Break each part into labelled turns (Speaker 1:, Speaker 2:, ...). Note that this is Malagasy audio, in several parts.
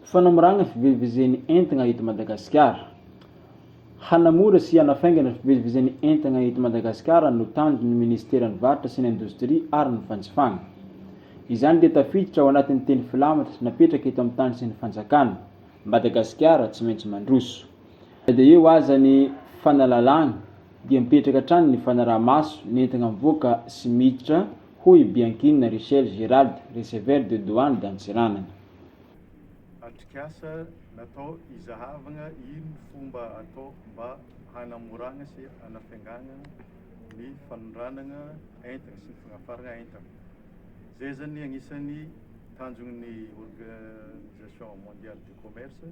Speaker 1: Fanamoragna ny fivezivezen'ny entagna eto Madagasikara. Hanamora sy hanafaingana ny fivezivezen'ny entagna eto Madagasikara no tanjon'ny Minisiteran'ny Varotra sy ny Indostria ary ny Fanjifana. Izany dia tafiditra ao anatin'ny teny filamatra napetraka eto amin'ny tany sy ny fanjakana. Madagasikara tsy maintsy mandroso. Na dia eo aza ny fanalalahana dia mipetraka hatrany ny fanaraha-maso ny entagna mivoaka sy miditra hoy Bianchina Richel Gérald, receveur de douane d'Antsiranana.
Speaker 2: Atrikasa natao hizahavagna ino fomba atao mba hanamoragna sy hanafainganana ny fanondranagna entagna sy ny fagnafaragna entagna. Zay zany agnisan'ny tanjogn'ny Organisation Mondiale du Commerce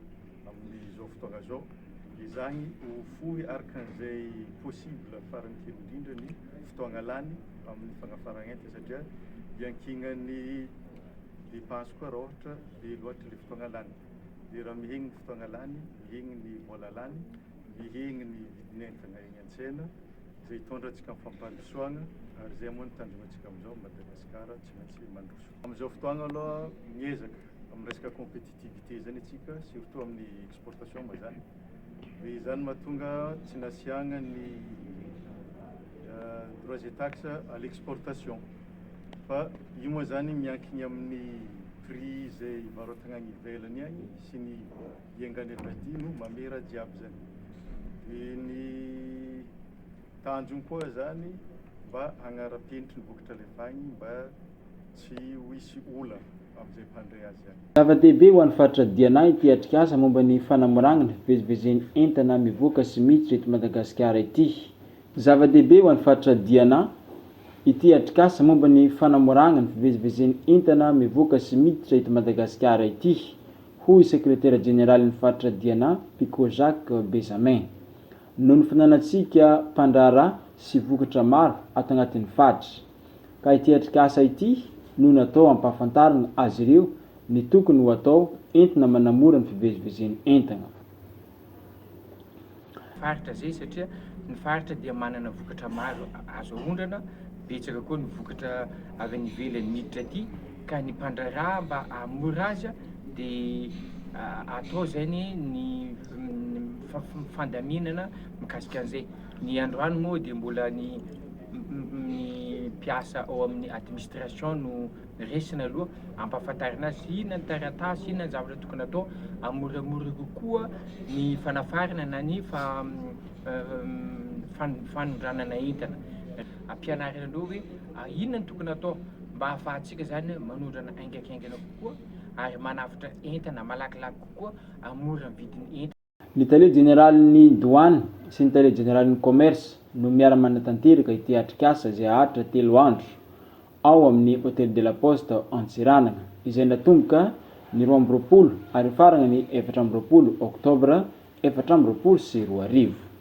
Speaker 2: amin'izao fotoagna zao, ezahigny ho fohy araka an'izay possible farany kely indrindra ny fotoagna lany amin'ny fagnafaragna entagna satria iankignan'ny Dépense koa raha ohatra be loatra le fotoagna lany. De raha mihegny ny fotoagna lany, mihegny ny vôla lany, mihegny ny vidin'entagna egny an-tsena, zay hitondra antsika amin'ny fampandrosoagna ary zay moa no tanjognantsika amizao Madagasikara tsy maintsy mandroso. Amizao fotoagna aloha miezaka amin'ny resaka compétitivité zany antsika surtout amin'ny exportation moa zany, de izany mahatonga tsy nasiagna ny droits et taxes à l'exportation. Fa io moa zany miankigny amin'ny prix izay ivarotagna agny ivelany agny sy ny iangany avy aty no mamehy raha jiaby zany. De ny tanjogno koa zany mba hagnara-penitry ny vokatra alefa agny mba tsy ho hisy olana am'zay mpandray azy agny.
Speaker 1: Zava-dehibe ho an'ny faritra Diana ity atrikasa momba ny fanamoragna ny fivezivezen'ny entana mivoaka sy miditra eto Madagasikara ity. Zava-dehibe ho an'ny faritra Diana ity atrikasa momba ny fanamoragna ny fivezivezen'ny entana mivoaka sy miditra eto Madagasikara ity, hoy sekretera jeneralin'ny faritra Diana, Picot Jacques Bezamin. Noho ny fananantsika mpandraharaha sy vokatra maro ato agnatin'ny faritra. Ka ity atrikasa ity no natao hampahafantarina azy ireo ny tokony ho atao entina manamora ny fivezivezen'ny entana.
Speaker 3: Faritra izay satria ny faritra dia manana vokatra maro azo aondrana, betsaka koa ny vokatra avy any ivelany miditra aty ka ny mpandraharaha mba hahamora azy dia atao izany ny fandaminana mikasika an'izay. Ny androany moa dia mbola ny ny mpiasa ao amin'ny administration no Resina aloha, ampahafantarina azy inona ny taratasy, inona ny zavatra tokony atao, hamoramora kokoa ny fanafarana na ny fanondranana entana. Ampianarina an'ireo hoe inona no tokony atao mba ahafahantsika zany manondrana haingankaingana kokoa ary manavotra entana malakilaky kokoa, hahamora ny vidin'ny entana.
Speaker 1: Ny tale jeneralin'ny Douane sy ny tale jeneralin'ny Commerce no miara-manatanteraka ity atrikasa izay haharitra telo andro ao amin'ny Hotel de la Poste Antsiranana izay natomboka ny 22 ary hifarana ny 24 oktobra 2024.